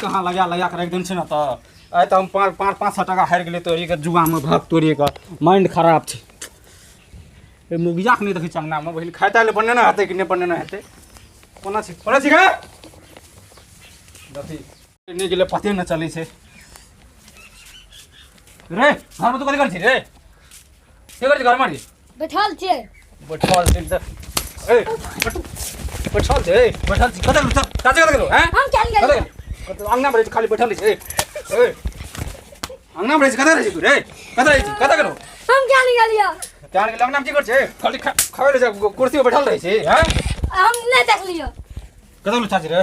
कहाँ लगा लगा के राखि देने छै ने तऽ आइ तऽ हम पाँच पाँच पाँच सए टाका हारि गेलियै तोरीके जुआमे भक तोरीके माइंड खराब छै। ए मुगियाके नहि देखै छियै अङ्गनामे, बहिन खाइ ताइ लए बनेने हेतै कि नहि बनेने हेतै। कोना छै, कोना छै गे? देखी नहि गेलै, पते नहि चलै छै रे। घरमे तू कथी करै छी रे? के करै छी घरमे रे? बैठल छियै। बैठल छी तऽ ए बैठल छै, ए बैठल छी। कतऽ गेलौ? चाची कतऽ गेलौ? हैं, हम चल कतऽ गेलियै। गेलौ? कतऽ अङ्गनामे रहै छी, खाली बैठल रहै छी। ए ए अङ्गनामे रहै छी, कतऽ रहै छी तू रे? कतऽ रहै छी, कतऽ गेलौ? हम क्या नहीं गेलियै। तहन गेलौ अङ्गनामे की करै छै? खाली खाबै रहै छै, कुर्सी पर बैठल रहै छी। हैं, हम नहीं देखलियै। कतऽ गेलौ चाची रे?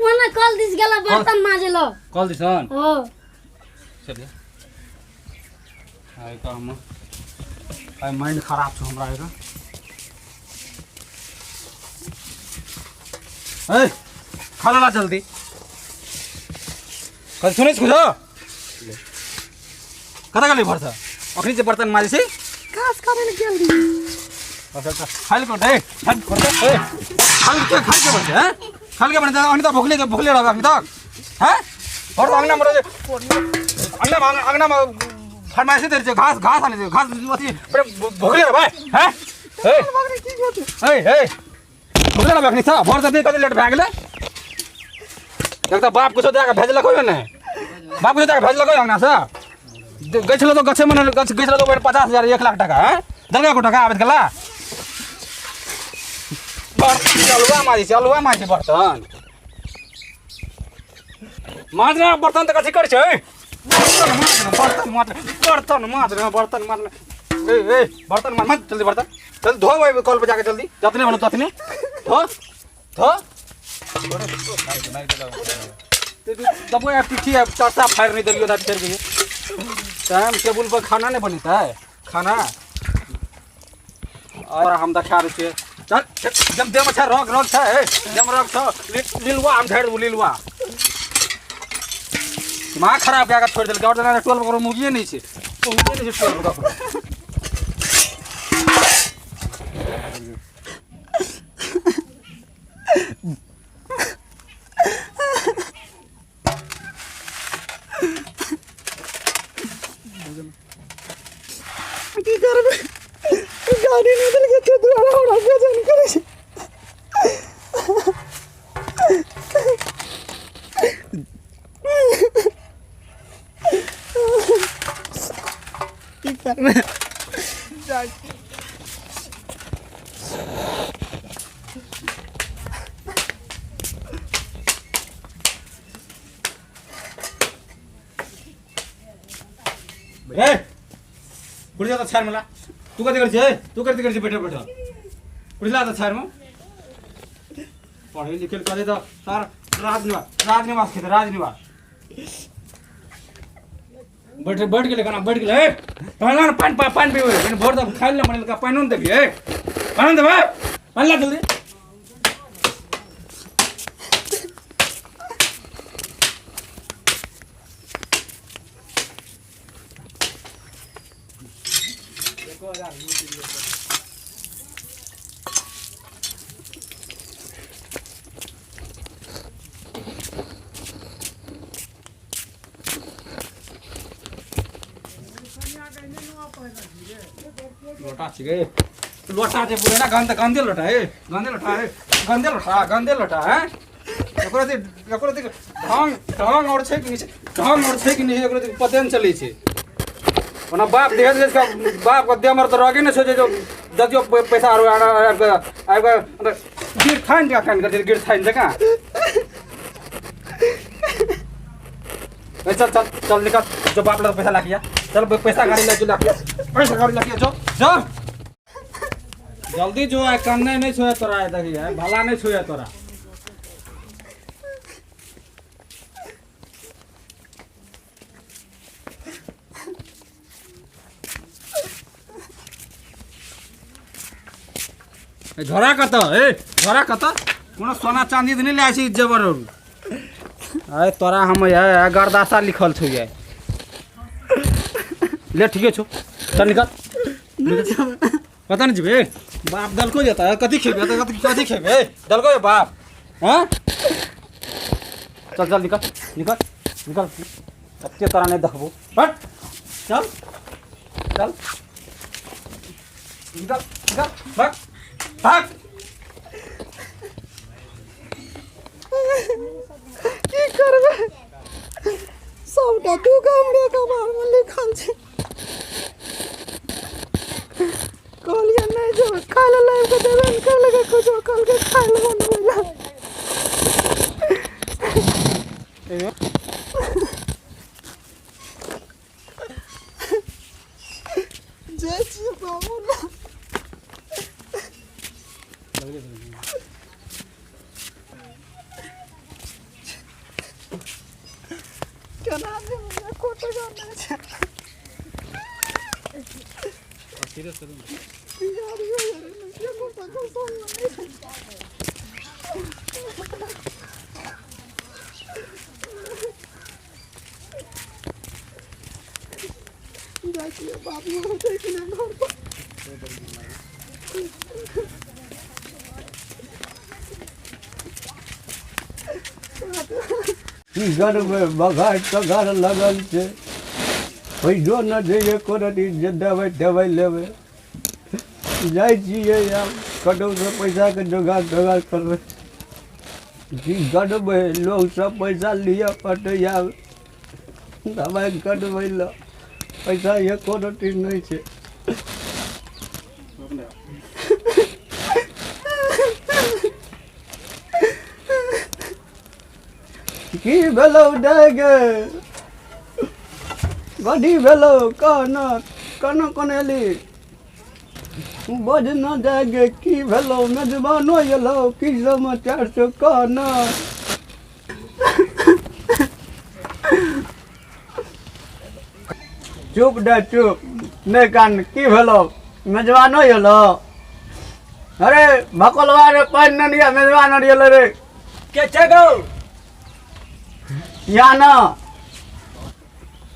ओना कल दिस गेला बर्तन माजे लो। कल दिसन? हो। चलिए, आइ तऽ हम आइ माइंड खराब छौ हमरा। एकर ए खा ला जल्दी। कथी सुनै छी? कुछो कतऽ गेलै भरसँ? अखनी जे बर्तन माजै छै, घास काटे लए गेल रहियै। अच्छा, खाइ लए दे, खाइ लए ए, खाइ के, खाइ के बनै छै? हैं, खाइ के बनै छै? अखनी तऽ भुखले भुखले रहबै अखनी तक। हैं, और अङ्गनामे रहै छै, अङ्गनामे अङ्गनामे फरमाइशी दै छै, घास घास आनै छै, घास अथी भुखले रहबै? हैं, ए ए ए भुखले रहबै अखनी तऽ? भोर से कति लेट भए गेलै। एक तऽ बाप कुछो दए कऽ भेजलको ने, बाप कुछो दए कऽ भेजलको अङ्गनासँ। गै छलो तऽ गछेमे ने गछ गै छलो तऽ 50,000 1 लाख टाका। हैं, देलकै एको टाका आबैत गेला? बर्तन अलुआ माजै छै, अलुआ माजै छै, बर्तन माजना, बर्तन तऽ कथी करै छै? बर्तन माजना, बर्तन माज, बर्तन माजना, बर्तन माजना। ए ए बर्तन माज, माज जल्दी बर्तन, जल्दी धो। ओहि कल पर जाके जल्दी, जतने बनो ततने धो धो। दबो यार पीठी है, चरसा फाड़ नहीं देलियो ना। फेर भी टाइम टेबुल पर खाना नहीं बनेतै खाना और हम देखा दै छियै। चल चल, जब देहमे छै रग रग छै, ए, देहमे रग छौ। लिलुआ हम झाड़ि देबौ लिलुआ। दिमाग खराब कए कऽ छोड़ि देलकै। आओर जेना टोलमे ककरो मुगिए नहि छै, मुगिए नहि छै टोलमे ककरो। की करबै, गाड़ी नहि देलकै ताहि दुआरे हमरा बेचैन करै छै। की करबै? ए कुर्सी तऽ छाड़ि मला। तू कथी करै छै? तू कथी करै छै? बैठल बैठल कुर्सी ला तऽ छाड़िमे। पढ़ै लिखै करै तऽ सर राजनिवास राजनिवास खेतै राजनिवास। बैठ बैठ गेलै केना बैठ गेलै? पानि ला ने, पानि पानि पीबै। कनि भोर तक खाइ लए बनेलका, पानिओ ने देबियै? पानि देबै? पानि ला जल्दी। लोटा छिकै, लोटा छै पुरा गन्द, गन्दे लोटा। ए गन्दे लोटा, ए गन्दे लोटा, गन्दे लोटा। हैं, एकरो अथी, एकरो अथी ढंग ढंग आओर छै कि नहि छै? ढंग आओर छै कि नहि छै? एकरो अथी पते नहि चलै छै। ओना बाप धीरे धीरे बाप के देह तऽ रगे नहि छै जे देखियौ पैसा आरो आबि कऽ आबि कऽ गिर थानि जकाँ कानि करै छै, गिर थानि जकाँ। ए चल चल चल, निकल जो, बाप लग पैसा लाखिया। चल पैसा गाड़ी ले जो, लाखिया पैसा गाड़ी लाखिया। जो जो जल्दी जो। आइ कन्ने नहीं छोए तोरा, आइ देखी, आइ भला नहीं छोए तोरा। ए झोरा कतऽ? ए झोरा कतऽ? कोनो सोना चांदी तऽ नहि ले छी जेवर और? अरे तोरा हम ये गर्दासा लिखल छौ ये। ले, ठीके छौ, चल निकल। कतऽ नहि जेबै? बाप दलको जेतै। कथी खेबै? कथी कथी खेबै? दलको जे बाप। हाँ। चल चल निकल निकल निकल कते तोरा नहि देखबो हट चल चल निकल निकल भाग भाग की करबै सबटा दुःख हमरे कपारमे लिखल छै कहलियै नहि जेबै खाय लए लाबि कऽ देबे नहि करलकै किछो कहलकै खाय लए बनबै लए जाइ छियै बाबू लग। केना जेबै एको टका नहि छै बिहारियो यार एको टका संगमे नहि छै। जाइ छियै बाबू होतै कि नहि घर पर। की करबै बघार तघार लगल छै पैसो नहि छै एको रत्ती जे दवाइ तवाइ लेबै जाइ छियै आब कतहुसँ पैसाके जोगाड़ तोगाड़ करबै की करबै लोक सब पैसा लिअ पड़तै आब दवाइ करबै लए पैसा एको रत्ती नहि छै की भेलौ दाइ गे कथी भेलौ कह न केना कोना एली बज न दाइ गे की भेलौ मेजबानो एलौ की समाचार छौ कह न चुप दे चुप नहि कान की भेलौ मेजबानो एलौ अरे भकोलवा रे पानि नहि दिया मेजबान आर एलै रे के छै गौ या न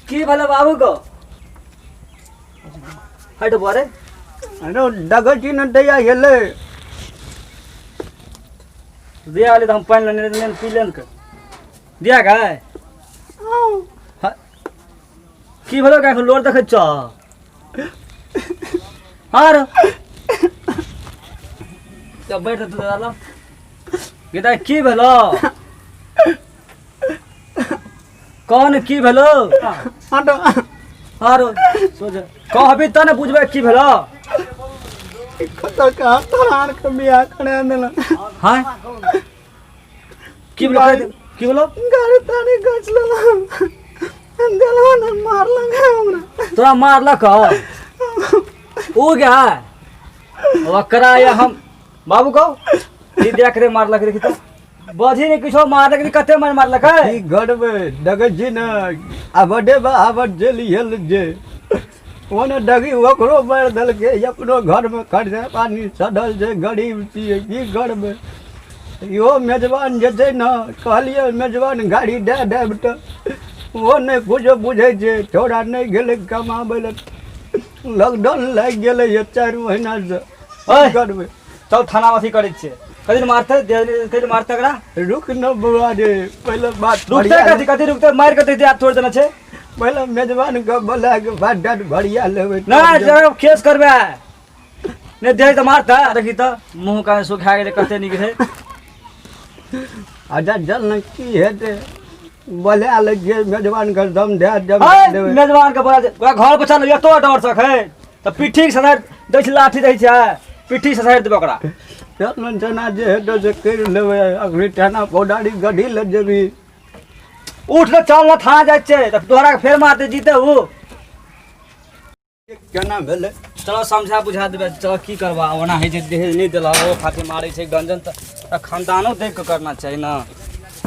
की भेलै बाबू गौ हट बोरे अरे डगै छी ने दैया एलै दिया वाले तऽ हम पानि लेने लेने पी लेन के दिया गाय की भेलो गाय लोर देखै छ हाँ रे जब बैठ तू दादा गीता की भेलो कौन की भेलो हाँ रो सोच कहबी त ने बुझबै की भेलो कतऽ कहाँ तोरा आरके बियाह करा देलक हाँ की भेलो की भेलो गाड़ी ताड़ी गच लेलक देलहो ने मारलक हमरा तोरा मारलक ओ गया ओकरा या हम बाबू कहो ई देख रे मारलक देखी तो बजी ने किछो मारलक रे कते मार मारलक है की करबै देखै छी ने आबडे बा आबड जेल हेल जे ओने डगी ओकरो मारि देलकै अपनो घरमे खर्चा पानी सधल छै गरीब छियै की करबै इहो मेजबान जे छै ने कहलियै मेजबान गाड़ी दए देब तऽ ओहो नहि किछो बुझै छै छौड़ा नहि गेलै कमाबै लए लॉकडाउन लागि गेलै 4 महीनासँ ओए। की करबै चल थाना अथी करै छियै कथी मारतै कथी मारतै एकरा रुक न बौआ रे पहिले बात रुकतै कथी कथी रुकतै मारि कऽ दैते हाथ तोड़ि देने छै पहिले मेजबान के बोला के भात डाट भरिया लेबै नहि जरा केस करबै नहि दे तऽ मारतै देखी तऽ मुँह कान सुखा गेलै कते नीक छै अच्छा चल ने की हेतै बोला लै छियै मेजबान के दम दए देब है, देबै मेजबान के बोला ओकरा घर पर चल एतो डर सक है तऽ पिट्ठी के ससारि दै छै लाठी दै छै पिट्ठी ससारि देबै ओकरा चल ने जेना जे हेतै से करि लेबै अखनी ठेना पौडारी गढ़ी लए जेबही उठ के चल ना थाना जाइ छै तऽ तोहरा के फेर मारतै जीते उ केना भेलै चलो समझा बुझा देबै चलो की करबा ओना होइ छै दहेज नहि देलक ओ खातिर मारै छै गंजन तऽ खानदानो देख कऽ करना चाही ने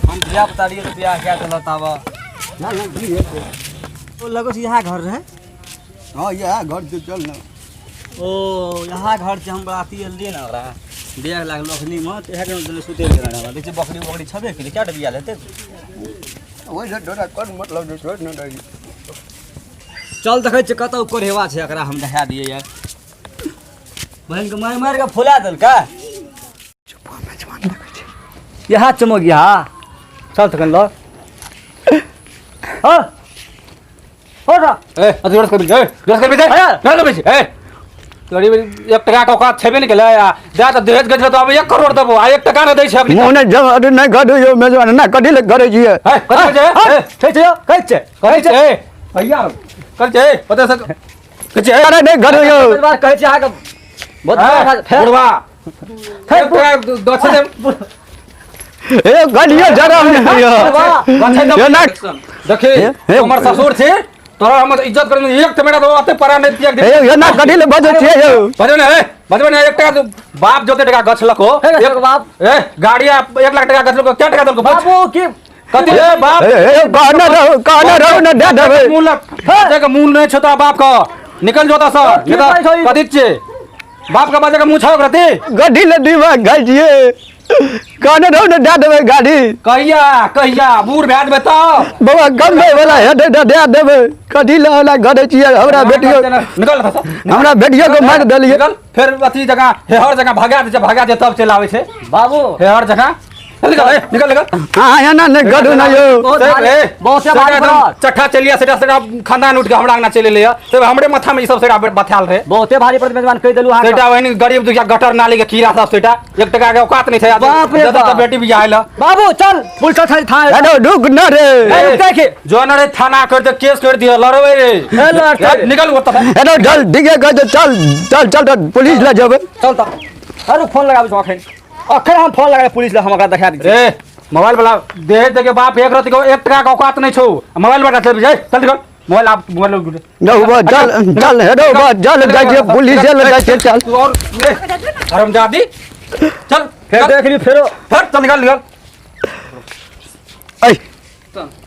हम धिया पुता रहियै तऽ बियाह कए देलक ताबऽ ना ना की हेतै ओ लगै छै इएह घर रहै हँ इएह घर छै चल ने ओ इएह घर छै हम बराती एलियै ने ओकरा बियाह लागल अखनीमे तऽ इएह के सुतै गेल रहै देखै छियै बकरी बकरी छेबे केलै कए टा बियाह हेतै ओहिसँ तोरा कोन मतलब छै छोड़ि ने दही चल देखै छियै कतऽ कोढ़ेवा छै एकरा हम देखा दियै यार बहिनके मारि मारि कऽ फुला देलकै यहाँ चमक गया। चल तखन ल। हाँ हो जा। ए अथी जोर कर ए जोर कर बेचे ना ना बेचे ए गरीब 1 टका के औकात छेबे नहीं केलै आ जा त दहेज गजल तो अब 1 करोड़ देबो आ 1 टका न दै छै अखनी। मोने जब नहि करू यौ मेजबान ना कथी लए करै छियै। ए कथी छै ए छै छै कहै छै कहै छै ए भैया कहै छै पता से कहै छै। अरे नहि करू यौ मेजबान कहै छै अहाँके बहुत बुढ़वा फेर दछे दे ए गलियो जरा नहि यौ दछे दे। देखी हमर ससुर छै तोरा हमर इज्जत करे एक टमेटा दो अते परा नहीं त्याग दे। ए ना कथी लए बजै छियै यौ। बजबे ने ए बजबे ने 1 टका बाप जोते टका गछलको एक बाप ए गाड़ी 1 लाख टका गछलको क्या टका देलको बाबू की कथी ए बाप ए कहने रहू कहने रहू न दे देबै। मूल लग के मूल नहीं छता बाप का निकल जोता सर कथी छे बाप का बाजे का मुंह छौ रति गड्ढी ले दिमाग खाइ छियै कहने रहू न दे देबै गाड़ी। कहिया कहिया बूढ़ भए जेबै तब बाबा गम्बे वाला हेतै तऽ दए देबै। कथी लए ओना करै छियै हमरा बेटियो निकल हमरा बेटियो के मारि देलियै। निकल फेर अथी जगह हेहर जगह भगा दे भगा दे तब चलि आबै छै बाबू हेहर जगह निकल निकल निकल। अहाँ एना नहि करू ने यौ। बहुत चट्ठा चलिया सेटा सेटा खानदान उठि के हमरा अंगना चलि एलै तब हमरे माथा में ई सब सेटा बथायल रहे। बहुते भारी पड़त मेजबान कहि देलु अहाँ सेटा ओहन गरीब दुखिया गटर नाली के कीड़ा सब सेटा 1 टका के औकात नहीं छै। बाप रे जतऽ बेटी बियाह आयल बाबू चल पुलिस थाना हेलो रुक न रे देखी जो न रे थाना कर दे केस कर दियो लड़बै रे निकल ओतऽ हेलो चल दिगे कह दे चल चल चल पुलिस लए जेबै। चल त अरे फोन लगाबै छौ अखन अखन हम फोन लगाबै पुलिस लए हम ओकरा देखा दै रे मोबाइल वाला दे दे के बाप एक रति के 1 टका के औकात नहीं छौ मोबाइल वाला चल जाय चल निकल मोबाइल आप मोबाइल नौ बा चल चल हेलो बा चल जाइ छियै पुलिस लए जाइ छियै चल तू और हरामजादी चल फेर देख ली फेरो फिर चल निकल निकल ऐ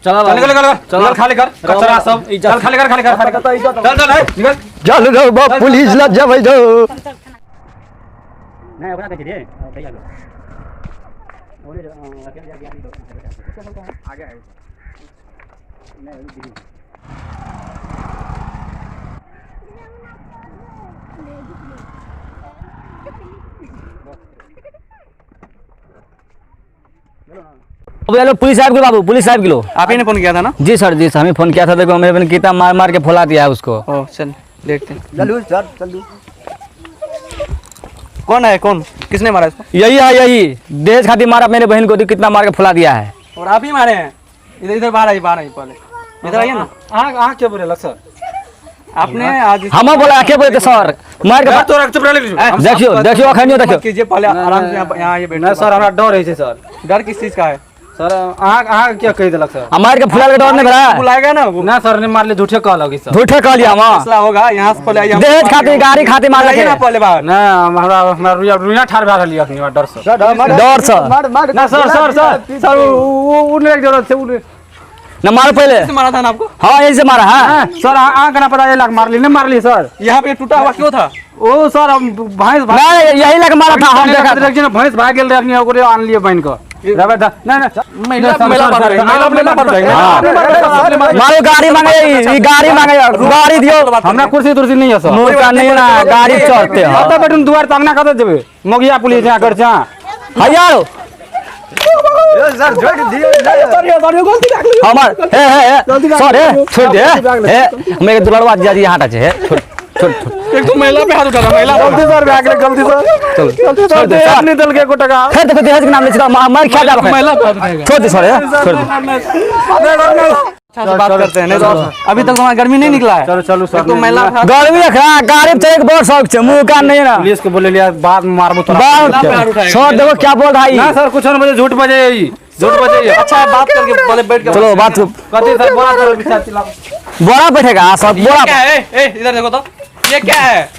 चल निकल निकल चल खाली कर कचरा सब चल खाली कर खाली कर चल चल ए निकल चल रौ बा पुलिस लए जेबै रौ। नहीं ओकरा कहै रे भैया आगे आए नहीं हेलो पुलिस साहब के बाबू पुलिस साहब किलो आप ही ने फोन किया था ना? जी सर जी सर हमें फोन किया था। देखो मेरे बहन कितना मार मार के फुला दिया है उसको। ओ चल देखते हैं। चलू सर चलू। कौन है कौन किसने मारा इसको? यही है यही दहेज खातिर मारा मेरे बहन को, कितना मार के फुला दिया है। और आप ही मारे हैं? इधर इधर बाहर आइए बाहर आइए पहले इधर आइए ना। हाँ क्या बोले सर आपने आज हम बोला के बोले सर मार के तो चुप रह। देखियो देखियो अखनियो देखियो कीजिए पहले आराम से यहाँ आइए बैठ। ना सर हमरा डर है सर। डर किस चीज का है सर? अहाँ क्या कहि देलक सर? मार के फुला के डर नहीं भरा बुलाएगा ना वो ना सर ने मारले झूठे कहलक सर। झूठे कहलिया हम फैसला होगा यहाँ से पहले आइए। दहेज खातिर गाड़ी खातिर मारलक ना पहले बाहर ना हमरा हमरा रुइया रुइया ठार भए रहल अखनी डर से डर से ना सर सर सर सर उ नहीं जरूरत छै उ ना मारो पहले मारा था ना आपको? हाँ यही से मारा। हाँ सर अहाँ केना पता लाख मारली नहीं मारली सर? यहाँ पे टूटा हुआ क्यों था? ओ सर हम भैंस नहीं यही लग मारा था हम देखा देखा भैंस भाग गेल रहे अखनी ओकरे आनलिए बान्हि कऽ। मारो गाड़ी मांगे गाड़ी मांगे गाड़ी दियो हमरा कुर्सी तुर्सी नहीं है सर। मोटा नहीं ना गाड़ी चढ़ते हैं। कतऽ बैठू दुआर पर अंगना कतऽ जेबै? मोगिया पुलिस यहाँ कर छा हयारो सर छोड़ दियो हमर हे हे सर हे छोड़ दे हे हमें दुलड़वा जिया जी यहाँ है छोड़ छोड़ एक तो महिला पे हाथ उठा रहा महिला। गलती सर भए गेलै गलती सर। चलो छोड़ दे सर नहीं देलकै एको टका। फेर देखो दहेज के नाम ले छी मार खा जाब महिला पे हाथ उठाएगा। छोड़ दे सर छोड़ दे। अच्छा से बात करते हैं नहीं तो अभी तक तुम्हारा गर्मी नहीं निकला है। चलो चलो सर तो महिला गर्मी खा गाड़ी चढ़े के बहुत शौक छे मुंह कान नहीं ना। पुलिस के बोले लिया बाद में मारबो तोरा। सर देखो क्या बोल रहा है ना सर कुछ न बजे झूठ बजे झूठ बजे। अच्छा बात करके पहले बैठ के चलो बात कथी सर बोला सर बिचार चिल्ला बोरा बैठेगा सब बोरा क्या है? ए इधर देखो तो ये क्या है?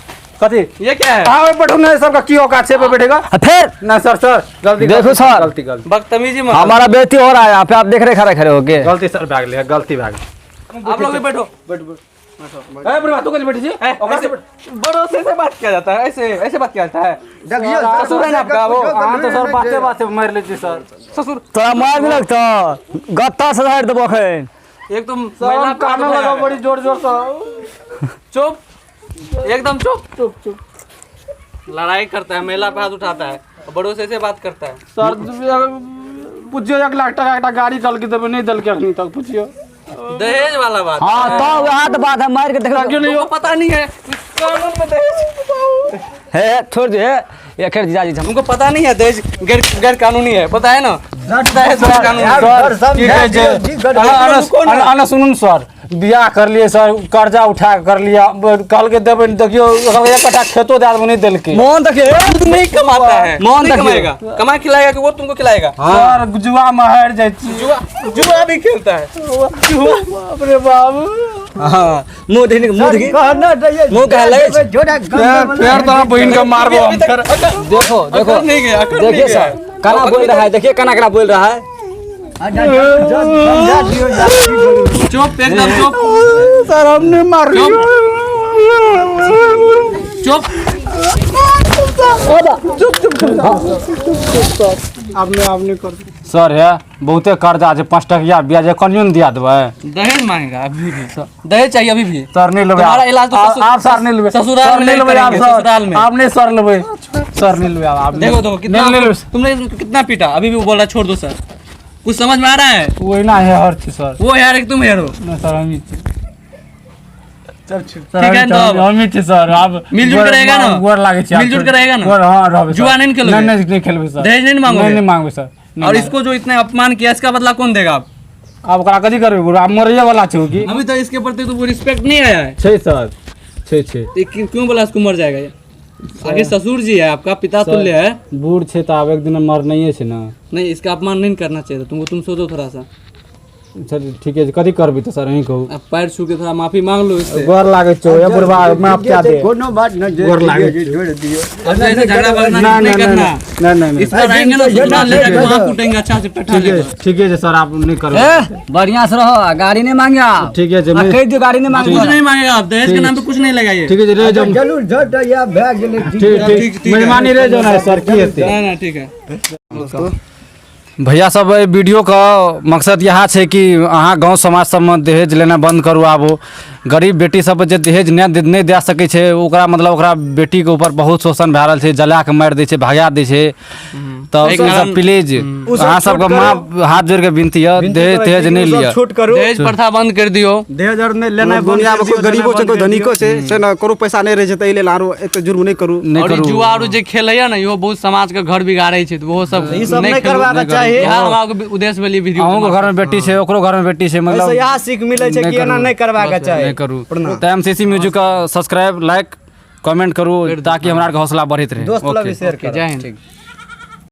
कथी ये क्या है? हां बैठू ना सबका की औकात छै पे बैठेगा फिर ना सर सर गलती देखो सर गलती गलती बदतमीजी मत हमारा बेइज्जती हो रहा है यहाँ पे आप देख रहे खड़े खड़े होके। गलती सर भाग लिया गलती भाग। आप लोग भी बैठो बैठ बैठ ए बुढ़वा तू कैसे बैठी छी? ऐसे बड़ों से ऐसे बात किया जाता है ऐसे ऐसे बात किया जाता है। ससुर है ना आपका वो? हां तो सर बाते बाते मार ले छी सर। ससुर तोरा मार देलक त गत्ता से झाड़ि देबो अखन। एक तो महिला कान लगा बड़ी जोर जोर से। चुप एकदम चुप चुप चुप। लड़ाई करता है महिला पे हाथ उठाता है बड़ों से ऐसे बात करता है सर। पुछियो 1 लाख टका एकटा गाड़ी कहलकै देबै, नहि देलकै अखनी तक, पुछियो। दहेज वाला बात। हाँ तो वह तो बात है, मार के देखो नहीं पता नहीं है कानून में दहेज हे छोड़ दे ये खैर जीजाजी हम तुमको पता नहीं है दहेज गैर गैर कानूनी है, पता है ना? दहेज गैर कानूनी है। सुनू सर, बियाह कर लिए सर, कर्जा उठा कर लिया, कहलकै देबै, देखियो 1 कट्ठा खेतो दए देबै, नहीं देलकै। मोहन देखिए खुद नहीं कमाता है, मोहन नहीं कमाएगा, कमा खिलाएगा कि वो तुमको खिलाएगा? सर जुआ में हार जाइ छी, जुआ जुआ भी खेलता है जुआ, बाप रे बाप। हां मुंह देखि, मुंह देखि, मुंह कह लगे फेर तोरा बहिन के मारबो हम। देखो देखो नहीं गया, देखिए सर कना बोल रहा है, देखिए कना कना बोल रहा है। चुप एकदम चुप सर, हमने मार लिया। चुप चुप चुप चुप आपने आपने कर सर है बहुते कर्जा छै, 5 टकिया ब्याज कनियो ने दिया देबै। दहेज मांगेगा अभी भी, दहेज चाहिए अभी भी सर। नहीं लेबै तुम्हारा इलाज तो आप सर नहीं लेबै, ससुराल में नहीं लेबै आप ससुराल में आप नहीं सर लेबै, सर नहीं लेबै आप। देखो देखो कितना तुमने कितना पीटा, अभी भी वो बोला छोड़ दो सर। कुछ समझ में आ रहा है? वही ना है हर चीज सर, वो यार एक तुम यार हो ना सर, हम ही ठीक है ना, हम ही सर। आप मिलजुल के रहेगा ना, गोर लागे छै, मिलजुल के रहेगा ना? हां रहबे, जुआ नहीं खेलोगे? नहीं नहीं खेलबे सर। दहेज नहीं मांगोगे? नहीं मांगबे सर। और इसको जो इतने अपमान किया इसका बदला कौन देगा? आप आप ओकरा कथी करबे गुरु, आप मरैये वाला छौ की? अभी तो इसके प्रति तो वो रिस्पेक्ट नहीं आया है। छै सर, छै छै। क्यों बोला इसको मर जाएगा ये? आगे ससुर जी है आपका, पिता तुल्य है, बूढ़ छे तो आब एक दिन मरनाइए छे ना। नहीं इसका अपमान नहीं करना चाहिए था तुमको, तुम सोचो थोड़ा सा। सर ठीक है, कथी करबी तो सर अहीं कहू। अब पैर छू के थोड़ा माफी मांग लो इससे। गोर लागे छौ ये बुढ़बा, माफ क्या दे, कोनो बात न, गोर लागे छोड़ दियो। अब ऐसे झगड़ा बगड़ा नहीं करना। नहीं नहीं इस पर आएंगे ना ससुराल ले जाके वहां कूटेंगे अच्छा से पेठा लेकर। ठीक है सर, आप नहीं करो, बढ़िया से रहो, गाड़ी नहीं मांगे आप। ठीक है, कह दियो गाड़ी नहीं मांगे, कुछ नहीं मांगेगा आप, दहेज के नाम पे कुछ नहीं लगाइए। ठीक है रे, जरूर झट या भए गेलै। ठीक ठीक, मेहरबानी रे जो ना सर, की हेतै ना ना ठीक है भैया सब। वीडियो का मकसद यह है कि अहाँ गाँव समाज सब में दहेज लेना बंद करू। आबो गरीब बेटी सब जे दहेज नहीं दे सकै छै, ओकरा मतलब ओकरा बेटी के ऊपर बहुत शोषण भए रहल छै, जला के मारि दै छै, भगा दै छै। तऽ सब प्लीज अहाँ सबके माँ हाथ जोड़ के विनती है, दहेज तहेज नहीं लिअ, दहेज प्रथा बंद कर दियो। दहेज आर नहीं लेना। दुनिया में कोई गरीबो छै, कोई धनिको छै, से ना करू पैसा नहीं रहे छै तऽ एहि लेल आरो एते जुर्म नहीं करू। नहीं करू। जुआ आरो जे खेलैया ना इहो बहुत समाज के घर बिगाड़ै छै, तऽ ओहो सब ई सब नहीं करबाक चाही। यहाँ हमरा उद्देश्य भेल वीडियो। अहूँ के घर में बेटी छै, ओकरो घर में बेटी छै, मतलब यहाँ सीख मिलै छै कि एना नहीं करबाक चाही, नहीं करू। तऽ एमसीसी म्यूजिक का सब्सक्राइब लाइक कमेंट करू ताकि हमरा हौसला बढ़ैत रहे। दोस्त लग शेयर करू। जय हिंद।